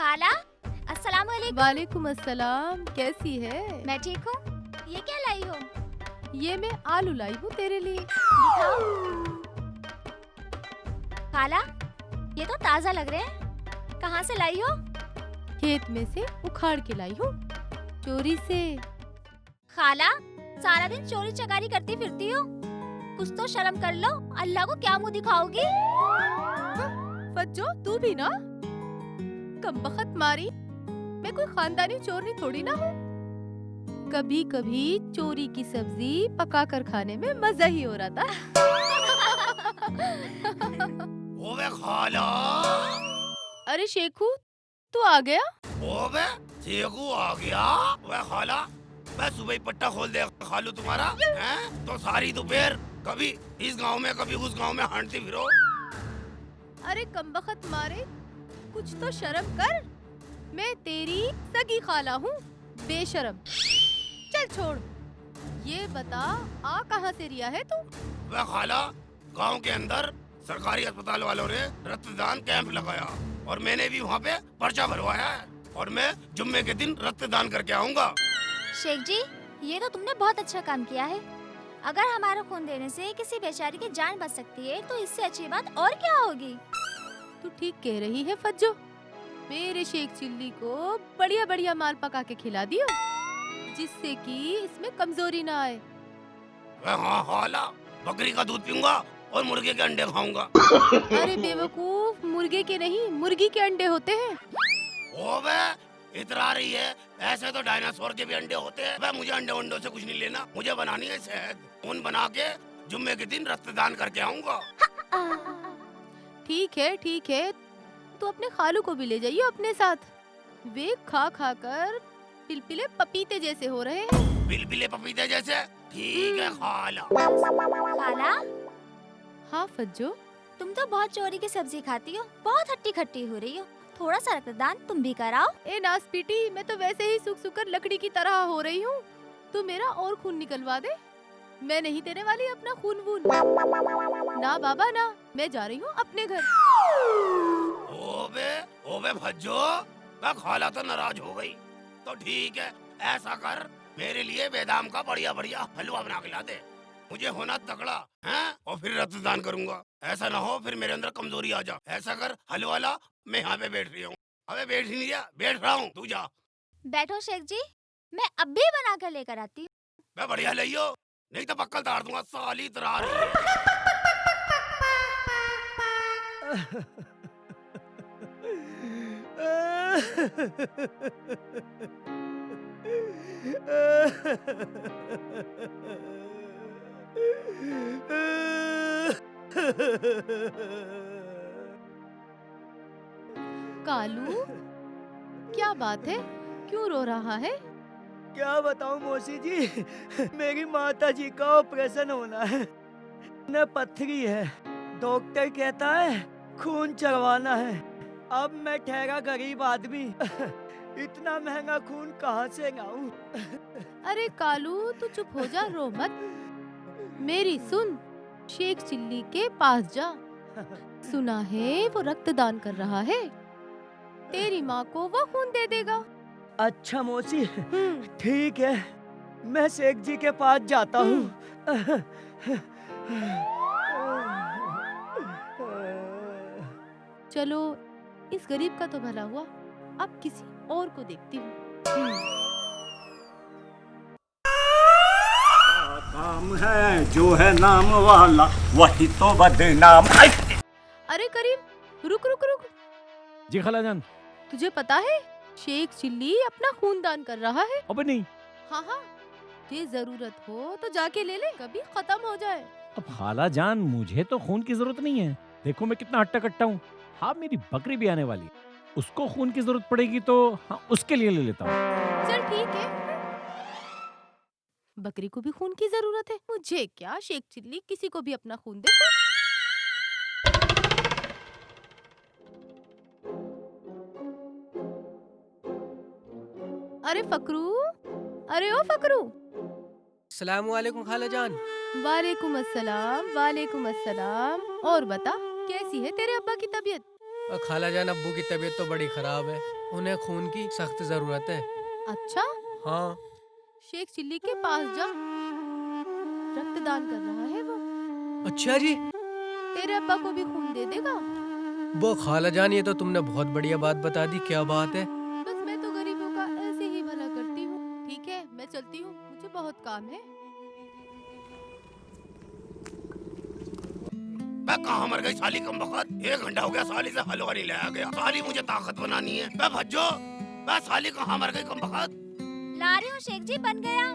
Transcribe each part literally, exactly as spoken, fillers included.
खाला, अस्सलाम वालेकुम। वालेकुम अस्सलाम, कैसी है? मैं ठीक हूँ। ये क्या लाई हो? ये मैं आलू लाई हूँ तेरे लिए। दिखाओ। खाला, ये तो ताजा लग रहे हैं। कहाँ से लाई हो? खेत में से उखाड़ के लाई हूँ, चोरी से। खाला, सारा दिन चोरी चकारी करती फिरती हो, कुछ तो शर्म कर लो। अल्लाह को क्या मुंह दिखाओगी? फज्जो, तू भी ना। कमबख्त मारी, मैं कोई खानदानी चोरनी थोड़ी ना हूँ। कभी-कभी चोरी की सब्जी पका कर खाने में मजा ही हो रहा था। ओवे खाला। अरे शेखू, तू आ गया? ओवे, शेखू आ गया? वे खाला, मैं सुबह ही पट्टा खोल दे खा लूं तुम्हारा, हैं? तो सारी दोपहर कभी इस गांव में, कभी उस गांव में हांटती फिरो। अरे कमबख्त मारे, कुछ तो शर्म कर। मैं तेरी सगी खाला हूँ, बेशरम। चल छोड़, ये बता, आ कहाँ से रिया है तू? वे खाला, गांव के अंदर सरकारी अस्पताल वालों ने रक्तदान कैंप लगाया और मैंने भी वहाँ पे पर्चा भरवाया है और मैं जुम्मे के दिन रक्तदान करके आऊंगा। शेख जी, ये तो तुमने बहुत अच्छा काम किया है। अगर हमारा खून देने से किसी बेचारी की जान बच सकती है, तो इससे अच्छी बात और क्या होगी? तू ठीक कह रही है फज्जो। मेरे शेख चिल्ली को बढ़िया-बढ़िया माल पका के खिला दियो, जिससे कि इसमें कमजोरी ना आए। अबे हाँ, हाला, बकरी का दूध पीऊंगा और मुर्गे के अंडे खाऊंगा। अरे बेवकूफ, मुर्गे के नहीं, मुर्गी के अंडे होते हैं। ओबे, इतरा रही है, ऐसे तो डायनासोर के भी अंडे होते हैं। अबे मुझे अंडे वंडों से कुछ नहीं लेना, मुझे बनानी है शहद। खून बना के जुम्मे के दिन रक्तदान करके आऊंगा। ठीक है, ठीक है, तू अपने खालू को भी ले जाइयो अपने साथ। वे खा खा कर पिलपिले पपीते जैसे हो रहे हैं। पिलपिले पपीते जैसे? ठीक है, हम्म। खाला। खाला? हाँ फज्जो। तुम तो बहुत चोरी की सब्जी खाती हो, बहुत हट्टी खट्टी हो रही हो। थोड़ा सा रक्तदान तुम भी कराओ। ए नासपीटी, मैं तो वैसे ही सूख सूख कर लकड़ी की तरह हो रही हूँ। तू मेरा और खून निकलवा दे। मैं नहीं देने वाली अपना खून वून। ना बाबा ना, मैं जा रही हूँ अपने घर। ओबे, ओबे भज्जो, मैं खाला तो नाराज हो गई। तो ठीक है, ऐसा कर, मेरे लिए बेदाम का बढ़िया बढ़िया हलवा बना के ला दे। मुझे होना तगड़ा, हैं? और फिर रक्तदान करूंगा। ऐसा ना हो फिर मेरे अंदर कमजोरी आ जा। ऐसा कर, हलवा ला, मैं यहाँ पे बैठ रही हूँ। अबे बैठ ही नहीं रहा, बैठ रहा हूँ, तू जा। बैठो शेख जी, मैं अभी बना कर लेकर आती हूँ। मैं बढ़िया ले आइयो, नहीं तो पक्कल तार दूंगा, साली इतरा रही है। कालू, क्या बात है? क्यों रो रहा है? क्या बताऊं मौसी जी, मेरी माता जी का ऑपरेशन होना है। न पत्थरी है, डॉक्टर कहता है खून चढ़वाना है। अब मैं ठहरा गरीब आदमी, इतना महंगा खून कहाँ से लाऊं? अरे कालू, तू चुप हो जा, रो मत। मेरी सुन, शेख चिल्ली के पास जा। सुना है वो रक्तदान कर रहा है, तेरी माँ को वो खून दे देगा। अच्छा मौसी, हम्म। ठीक है, मैं शेख जी के पास जाता हूँ। हम्म। चलो, इस गरीब का तो भला हुआ, अब किसी और को देखती हूँ। हम्म। काम है जो है नाम वाला, वही तो बदनाम। आई! अरे करीम, रुक, रुक, रुक। जी खालाजान। तुझे पता है, शेख चिल्ली अपना खून दान कर रहा है। अबे नहीं। हाँ, हाँ, तुझे जरूरत हो तो जाके ले ले, कभी खत्म हो जाए। अब खालाजान, मुझे तो खून की जरूरत नहीं है। देखो मैं कितना हट्टा कट्टा हूँ। हाँ, मेरी बकरी भी आने वाली है, उसको खून की जरूरत पड़ेगी तो हाँ, उसके लिए ले लेता हूँ। चल ठीक है, बकरी को भी खून की जरूरत है। मुझे क्या, शेख चिल्ली किसी को भी अपना खून दे। अरे फकरू, अरे ओ फकरू। अस्सलाम वालेकुम खालाजान। वालेकुम अस्सलाम, वालेकुम अस्सलाम। और बता, कैसी है तेरे अब्बा की तबीयत? और खाला जान, अब्बू की तबीयत तो बड़ी खराब है, उन्हें खून की सख्त जरूरत है। अच्छा? हाँ। शेख चिल्ली के पास जा, रक्तदान कर रहा है वो। अच्छा जी। तेरे अब्बा को भी खून दे देगा। वो खाला जान, ये तो तुमने बहुत बढ़िया बात बता दी। क्या बात है। बस मैं तो गरीबों का ऐसे ही भला करती हूँ। ठीक है, मैं चलती हूँ, मुझे बहुत काम है। बे, कहाँ मर गई साली कमबख्त? एक घंटा हो गया साली से हलवा नहीं लाया गया। साली, मुझे ताकत बनानी है। बे भज्जो, बे साली कहाँ मर गई कमबख्त? ला रही हूँ शेख जी, बन गया।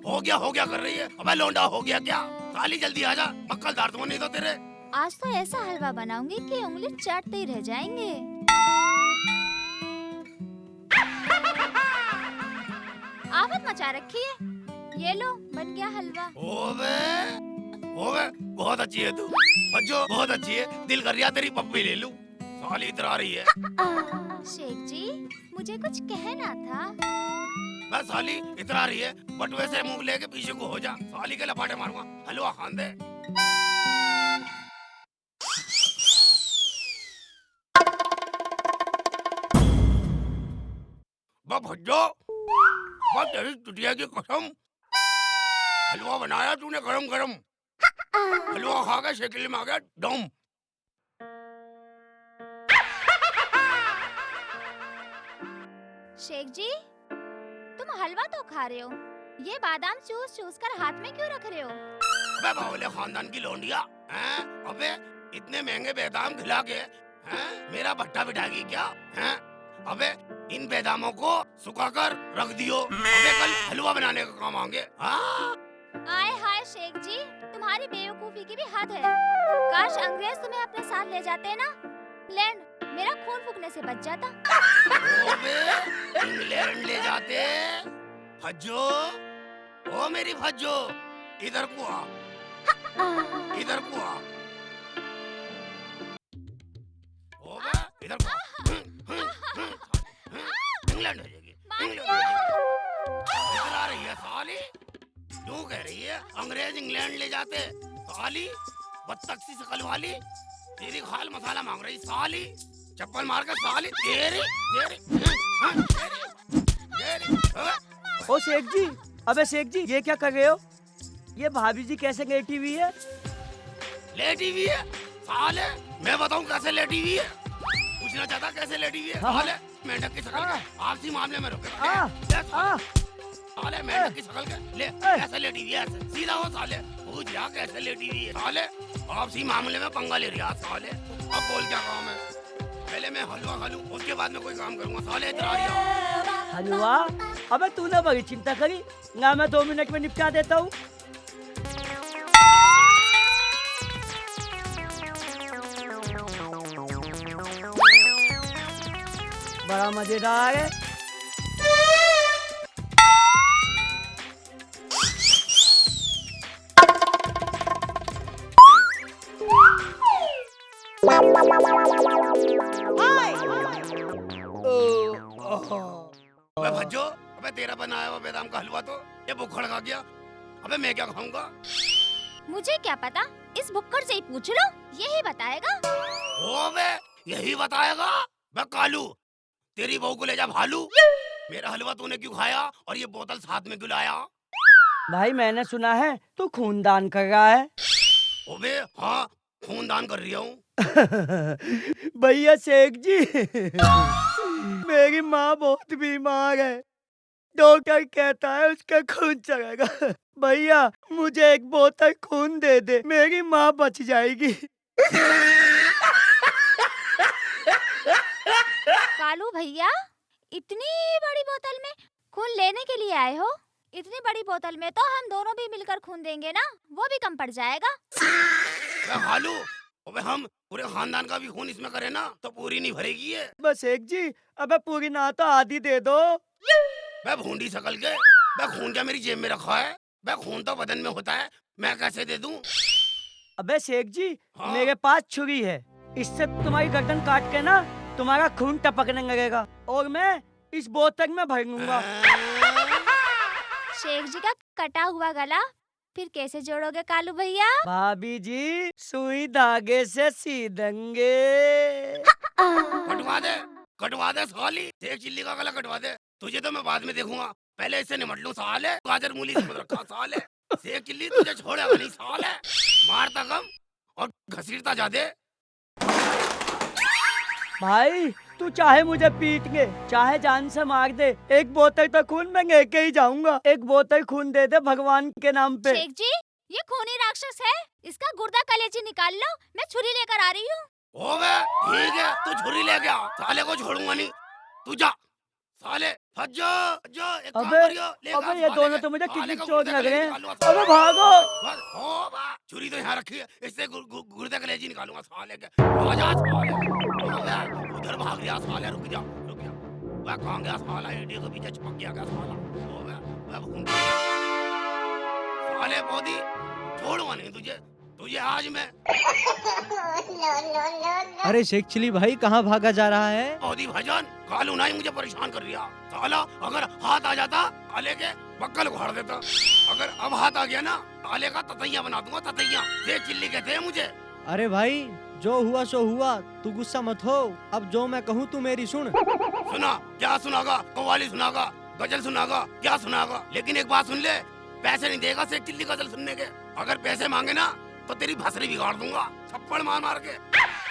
हो गया, हो गया कर रही है। अबे लोंडा, हो गया क्या? साली जल्दी आ जा, अक्ल दार दूंगा नहीं तो तेरे। आज तो ऐसा हलवा बनाऊंगी कि उंगली चाटते ही रह जाएंगे। आफत मचा रखी है। ये लो, बन गया हलवा। ओवे, ओवे, बहुत अच्छी है तू। भज्जो, बहुत अच्छी है। दिल कर रहा तेरी पप्पी ले लूं। साली इतरा रही है। शेख जी, मुझे कुछ कहना था। बस साली इतरा रही है, बटुए से मुंह लेके पीछे को हो जा। साली के लपाटे मारूंगा, हलवा खान दे। बे भज्जो, बे तेरी चुटिया की कसम, हलवा बनाया तूने गरम गरम, हलवा खा के साइकिल में आ गया दम। शेख जी, तुम हलवा तो खा रहे हो, ये बादाम चूस चूस कर हाथ में क्यों रख रहे हो? अबे बावले खानदान की लौंडिया, हैं? अबे इतने महंगे बादाम खिला के, हैं? मेरा भट्टा बिठाएगी क्या, हैं? अबे इन बादामों को सुखा कर रख दियो, अबे कल हलवा बनाने का काम आएंगे। हाँ? आए हाय शेख जी, तुम्हारी बेवकूफी की भी हद है। काश अंग्रेज तुम्हें अपने साथ ले जाते ना, इंग्लैंड, मेरा खून फूकने से बच जाता। ओबे, इंग्लैंड ले जाते। फज्जो, ओ मेरी फज्जो, इधर को आ, इधर को आ। ओबे, इधर को आ। हम्म, हम्म, हम्म, हम्म, इंग्लैंड हो जाएगी, इंग्लैंड हो जाएगी। इधर आ रही है साली। क्यों कह रही है अंग्रेज इंग्लैंड ले जाते? साली, बत्तख सी शकल वाली, तेरी खाल मसाला मांग रही साली। चप्पल मार के साली, तेरी, तेरी, तेरी, तेरी, अबे। ओ शेख जी, अबे शेख जी, ये क्या कर रहे हो? ये भाभी जी कैसे लेटी हुई है? लेटी हुई है? साले, मैं बताऊं कैसे लेटी हुई है? पूछना चाहता कैसे लेटी हुई है? हाँ, हाँ। साले, मेंढक की शकल हाँ। के आपसी मामले में रुके। हाँ। ले साले। हाँ। साले, मेंढक की शकल के, ले, ए। कैसे लेटी हुई है ऐसे? सीधा हो साले, पूछ जा कैसे लेटी हुई है। साले, आपसी मामले में पंगा ले रहा साले। अब बोल क्या काम है? पहले मैं हलवा खा लूं, उसके बाद मैं कोई काम करूंगा। साले, इधर आ रही है। हलवा? अबे तूने बड़ी चिंता करी, ना मैं दो मिनट में निपटा देता हूँ। बड़ा मजेदार है। अबे भज्जो, अबे तेरा बनाया हुआ बादाम का हलवा तो ये भुक्खड़ खा गया। अबे मैं क्या खाऊंगा? मुझे क्या पता, इस भुक्खड़ से ही पूछ लो, यही बताएगा। ओ बे, यही बताएगा? बे कालू, तेरी बहू को ले जा भालू। मेरा हलवा तूने क्यों खाया और ये बोतल साथ में क्यों लाया? भाई, मैंने सुना है तू खून दान कर रहा है। ओबे हाँ, खून दान कर रहा हूँ। भैया शेख जी, मेरी माँ बहुत बीमार है, डॉक्टर कहता है उसका खून चढ़ेगा। भैया, मुझे एक बोतल खून दे दे, मेरी माँ बच जाएगी। कालू भैया, इतनी बड़ी बोतल में खून लेने के लिए आए हो? इतनी बड़ी बोतल में तो हम दोनों भी मिलकर खून देंगे ना, वो भी कम पड़ जाएगा। अबे कालू, अबे हम पूरे खानदान का भी खून इसमें करें ना, तो पूरी नहीं भरेगी ये। बस शेख जी, अबे पूरी ना तो आधी दे दो। बे भूंडी शकल के, बे खून क्या मेरी जेब में रखा है? बे खून तो बदन में होता है, मैं कैसे दे दूं? अबे शेख जी, हाँ। मेरे पास छुरी है, इससे तुम्हारी गर्दन काट के ना तुम्हारा खून टपकने लगेगा और मैं इस बोतल में भर लूंगा। हाँ। शेख जी का कटा हुआ गला फिर कैसे जोड़ोगे कालू भैया? भाभी जी, सुई धागे से सी देंगे। कटवा दे, कटवा दे साली, शेख चिल्ली का गला कटवा दे। तुझे तो मैं बाद में देखूंगा, पहले इससे निपट लूं साले। गाजर मूली समझ रखा साले। शेख चिल्ली तुझे छोड़ेगा नहीं साले, मारता कम और घसीटता ज्यादा। भाई, तू चाहे मुझे पीट के, चाहे जान से मार दे, एक बोतल तो खून मैं लेके ही जाऊंगा। एक बोतल खून दे दे भगवान के नाम पे। शेख जी, ये खूनी राक्षस है, इसका गुर्दा कलेजी निकाल लो, मैं छुरी लेकर आ रही हूँ। ओबे, ठीक है, तू छुरी लेके आ, साले को छोड़ूंगा नहीं। तू जा, साले, फंस जा, फंस जा, एक काम अबे, करियो, ले अबे, ये दोनों तो मुझे कितनी चोट लग रहे हैं। अबे, भागो। बस, ओ बा, छुरी तो यहाँ रखी है, इससे गु-, गु-, गुर्दे कलेजी निकालूंगा, साले के। आ जा, साले। अबे, उधर भाग रहा, साले, रुक जा, रुक जा। वह कहाँ गया, साला, ईंटे के पीछे छुप गया क्या, साला? अबे, वह घूम साले, पौधी, छोड़ूंगा नहीं तुझे। तुझे आज मैं अरे शेख चिल्ली भाई, कहाँ भागा जा रहा है? मोदी भाईजान, कालू ना ही मुझे परेशान कर रहा। साला अगर हाथ आ जाता, साले के बक्कल उखाड़ देता। अगर अब हाथ आ गया ना, साले का ततैया बना दूंगा, ततैया। शेख चिल्ली कहते हैं मुझे। अरे भाई, जो हुआ सो हुआ, तू गुस्सा मत हो। अब जो मैं कहूँ तू मेरी सुन। सुना, क्या सुनागा? कव्वाली सुनागा, गजल सुनागा, क्या सुनागा? लेकिन एक बात सुन ले, पैसे नहीं देगा शेख चिल्ली गजल सुनने के। अगर पैसे मांगे ना तो तेरी भसरी बिगाड़ दूंगा थप्पड़ मार मार के।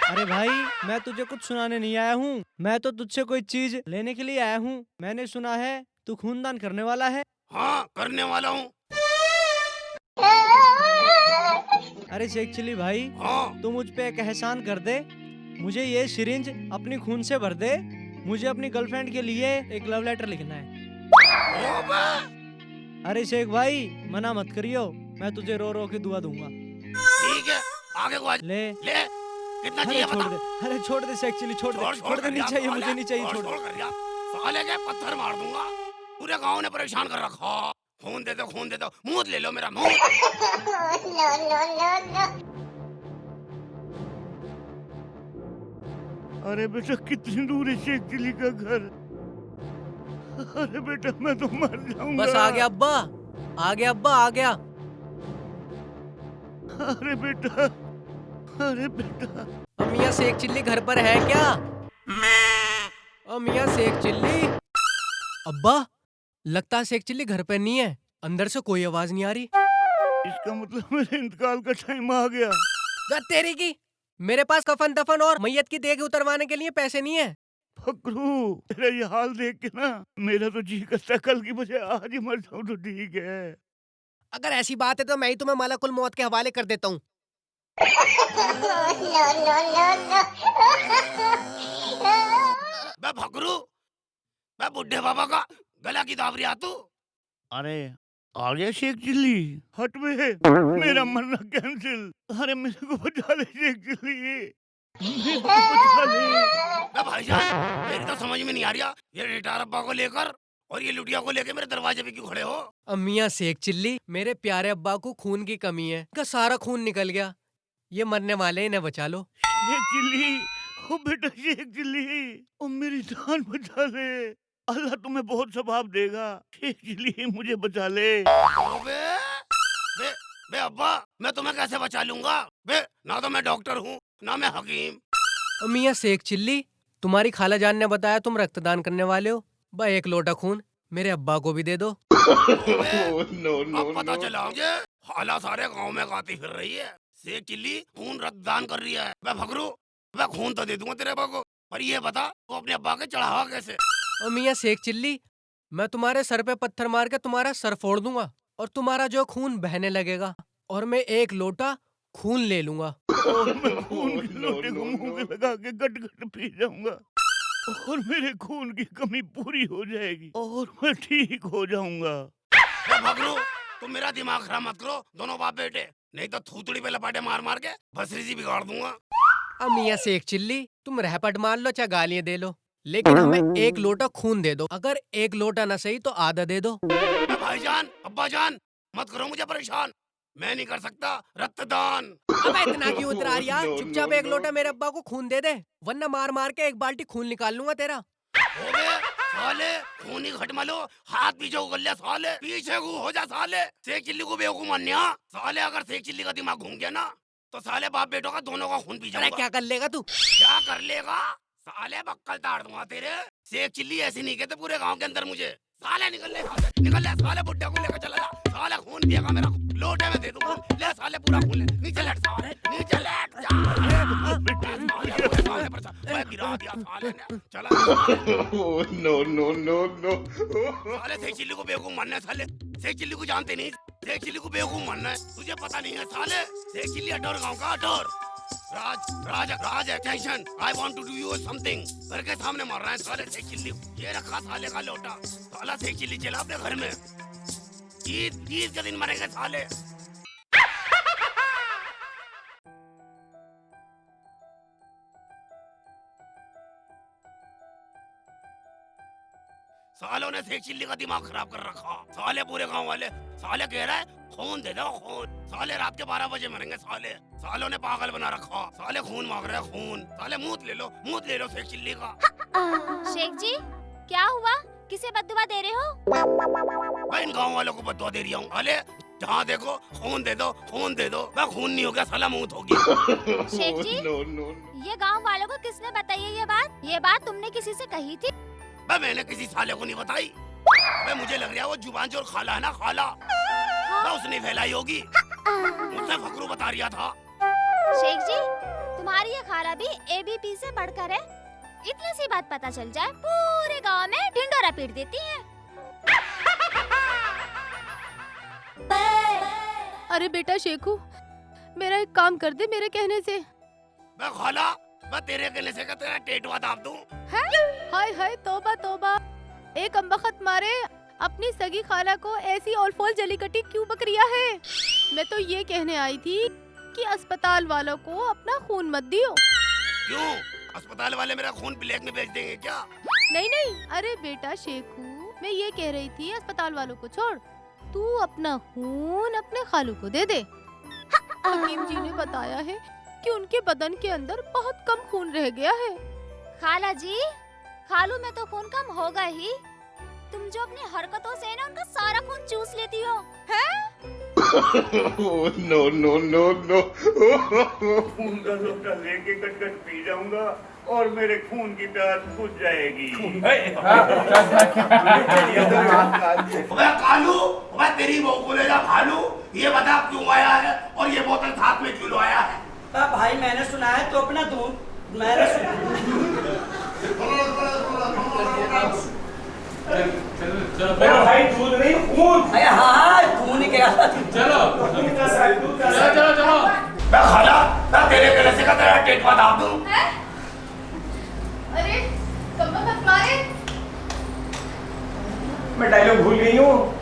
अरे भाई, मैं तुझे कुछ सुनाने नहीं आया हूँ, मैं तो तुझसे कोई चीज लेने के लिए आया हूँ। मैंने सुना है तू खूनदान करने वाला है। हाँ, करने वाला हूँ। अरे शेख चिल्ली भाई, हाँ। तू मुझ पे एक एहसान कर दे, मुझे ये सिरिंज अपनी खून से भर दे, मुझे अपनी गर्लफ्रेंड के लिए एक लव लेटर लिखना है। अरे शेख भाई, मना मत करियो, मैं तुझे रो रो के दुआ दूंगा। ठीक है, आगे को आज ले। ले, कितना अरे चाहिए छोड़ बता। दे, अरे छोड़ दे शेख चिल्ली, छोड़ दे, छोड़, छोड़ छोड़ दे, कर नहीं जा, चाहिए, साले, मुझे नहीं चाहिए, छोड़, छोड़। छोड़ कर जा। साले के पत्थर मार दूंगा, पूरे गांव ने परेशान कर रखा। खून दे दो, खून दे दो, मूत ले लो मेरा मूत। No, no, no, no. अरे बेटा, कितनी दूर है शेख चिल्ली का घर? अरे बेटा, मैं तो मर जाऊंगा। बस आ गया अब्बा, आ गया अब्बा, आ गया। अरे बेटा, अरे बेटा। अमिया, शेख चिल्ली घर पर है क्या? अमिया, शेख चिल्ली। अब्बा, लगता है शेख चिल्ली घर पे नहीं है, अंदर से कोई आवाज नहीं आ रही। इसका मतलब मेरे इंतकाल का टाइम आ गया। गा तेरी की, मेरे पास कफन दफन और मैयत की देख उतरवाने के लिए पैसे नहीं है। फकरू, तेरा ये हाल देख के ना मेरा तो जी करता कल की बजाय आज ही मर जाऊं तो ठीक है। अगर ऐसी बात है तो मैं ही तुम्हें मलकुल मौत के हवाले कर देता हूँ। बे फकरू, बे बुढ़े बाबा का गला की दाब रिया तू। अरे, आ गया शेख चिल्ली? हट बे, मेरा मरना कैंसिल। अरे, मेरे को बचा ले शेख चिल्ली, मेरे को बचा ले। बे भाईजान, मेरी तो समझ में नहीं आ रहा, ये रिटायर अब्बा को लेकर और ये लुटिया को लेके मेरे दरवाजे पे क्यों खड़े हो? अमिया शेख चिल्ली, मेरे प्यारे अब्बा को खून की कमी है, इनका सारा खून निकल गया, ये मरने वाले, इन्हें बचा लो। शेख चिल्ली, ओ बेटा शेख चिल्ली, ओ मेरी जान बचा ले, अल्लाह तुम्हें बहुत सवाब देगा। शेख चिल्ली, मुझे बचा ले। अबे, बे, बे अब्बा, मैं तुम्हें कैसे बचा लूंगा? बे, ना तो मैं डॉक्टर हूँ, ना मैं हकीम। अमिया शेख चिल्ली, तुम्हारी खाला जान ने बताया तुम रक्तदान करने वाले हो, बा एक लोटा खून मेरे अब्बा को भी दे दो। अबे, अब पता चला मुझे, खाला सारे गांव में गाती फिर रही है, शेख चिल्ली खून रक्तदान कर रही है। बे फकरू, बे खून तो दे दूंगा तेरे अब्बा को, पर ये बता तू अपने अब्बा के चढ़ावा कैसे? ओ मियाँ शेख चिल्ली, मैं तुम्हारे सर पे पत्थर मार के तुम्हारा सर फोड़ दूंगा और तुम्हारा जो खून बहने लगेगा और मैं एक लोटा खून ले लूंगा। और मैं खून के लोटे को मुंह के लगा के गट गट पी जाऊंगा और मेरे खून की कमी पूरी हो जाएगी और मैं ठीक हो जाऊंगा। ए भगरू, तुम मेरा दिमाग खराब मत करो दोनों बाप बेटे, नहीं तो थूथड़ी पे लपाटे मार मार के भसरी सी बिगाड़ दूंगा। अब मियाँ शेख चिल्ली, तुम रहपट मार लो चाहे गालियां दे लो, लेकिन हमें एक लोटा खून दे दो। अगर एक लोटा ना सही तो आधा दे दो। ए भाईजान, अब्बाजान, मत करो मुझे परेशान, मैं नहीं कर सकता रक्तदान। अबे इतना क्यों इतरा रहा? चुपचाप एक लोटा मेरे अब्बा को खून दे दे, वरना मार मार के एक बाल्टी खून निकाल लूंगा तेरा। अबे, साले, खून ही खट मलो, हाथ पीछे को कर लिया साले, पीछे को हो जा साले। शेख चिल्ली को बेवकूफ मान्या साले, अगर शेख चिल्ली का दिमाग घूम गया ना, तो साले बाप बेटों का दोनों का खून पी अरे जाऊंगा। क्या कर लेगा तू? क्या कर लेगा? साले बक्कल ताड़ दूंगा तेरे। शेख चिल्ली ऐसे नहीं कहते पूरे गांव के अंदर मुझे। साले निकल ले, साले निकल ले, साले बुड्ढे को लेकर चला जा। साले खून पिएगा मेरा, लोटे में दे दूं खून। ले साले पूरा खून ले। नीचे लेट साले, नीचे लेट जा। साले पूरे सामने पर सा-, ओए गिरा दिया साले ने। चला जा साले। Oh, no, no, no, no। साले शेख चिल्ली को बेवकूफ मानना है साले। शेख चिल्ली को जानते नहीं। शेख चिल्ली को बेवकूफ मानना है, तुझे पता नहीं है साले। शेख चिल्ली अठौर गांव का अठौर। राज, राज, राज, attention, I want to do you something। घर के सामने मार रहा है साले शेख चिल्ली। ये रखा साले का लोटा। साला शेख चिल्ली चला अपने घर में। ईद, ईद के दिन मरेंगे साले। सालों ने शेख चिल्ली का दिमाग खराब कर रखा। साले पूरे गांव वाले, साले कह रहा है, "खून दे दो, खून।" साले रात के बारह बजे मरेंगे साले। सालों ने पागल बना रखा। साले खून मांग रहे हैं, खून। साले मूत ले लो, मूत ले लो शेख चिल्ली का। शेख जी, क्या हुआ? किसे बद्दुआ दे रहे हो? मैं इन गांव वालों को बद्दुआ दे रहा हूँ। साले जहाँ देखो, "खून दे दो, खून दे दो।" मैं खून नहीं हो गया, साला मूत हो गया। शेख जी, No, no, no। ये गांव वालों को किसने बताई है ये बात? ये बात तुमने किसी से कही थी? बे, मैंने किसी साले को नहीं बताई। बे, मुझे लग रहा है वो जुबान जो खाला है ना, खाला, हाँ। बे, उसने फैलाई होगी। मुझसे फकरू बता रहा था। शेख जी, तुम्हारी ये खाला भी एबीपी से बढ़कर है। इतनी सी बात पता चल जाए, पूरे गांव में ढिंडोरा पीट देती है। अरे बेटा शेखू, मेरा एक काम कर दे मेरे कहने से। बे खाला, बे तेरे कहने से क्या तेरा टेटवा दाब दूं? हैं? हाय हाय, तौबा तौबा। ए कमबख्त मारे, अपनी सगी खाला को ऐसी ओलफोल जली कटी क्यों बक रिया है? मैं तो ये कहने आई थी कि अस्पताल वालों को अपना खून मत दियो। क्यों? अस्पताल वाले मेरा खून ब्लैक में बेच देंगे क्या? नहीं नहीं, अरे बेटा शेखू, मैं ये कह रही थी अस्पताल वालों को छोड़, तू अपना खून अपने खालू को दे दे। हकीम जी ने बताया है कि उनके बदन के अंदर बहुत कम खून रह गया है। खाला जी, खालू में तो खून कम होगा ही, तुम जो अपनी हरकतों से ना उनका सारा खून चूस लेती हो, हैं? Oh, no, no, no, no। खून का लोटा लेके कट कट पी जाऊंगा और मेरे खून की प्यास बुझ जाएगी। अबे कालू, अबे तेरी बहू को ले जा भालू, ये बता क्यों आया है और ये बोतल साथ में क्यों लाया है? अब भाई, मैंने सुना है तो अपना दूं। मैंने सुना। चलो, चलो, चलो, मेरा भाई दूध नहीं, खून। अरे हाँ, हाँ, खून ही कह रहा था। चलो। दूध का साथ, दूध का साथ। चलो, चलो, चलो। मैं खाला, मैं तेरे गले से का तेरा टेटवा दाब दूं। हैं? अरे, कमबख्त मारे। मैं डायलॉग भूल गई हूँ।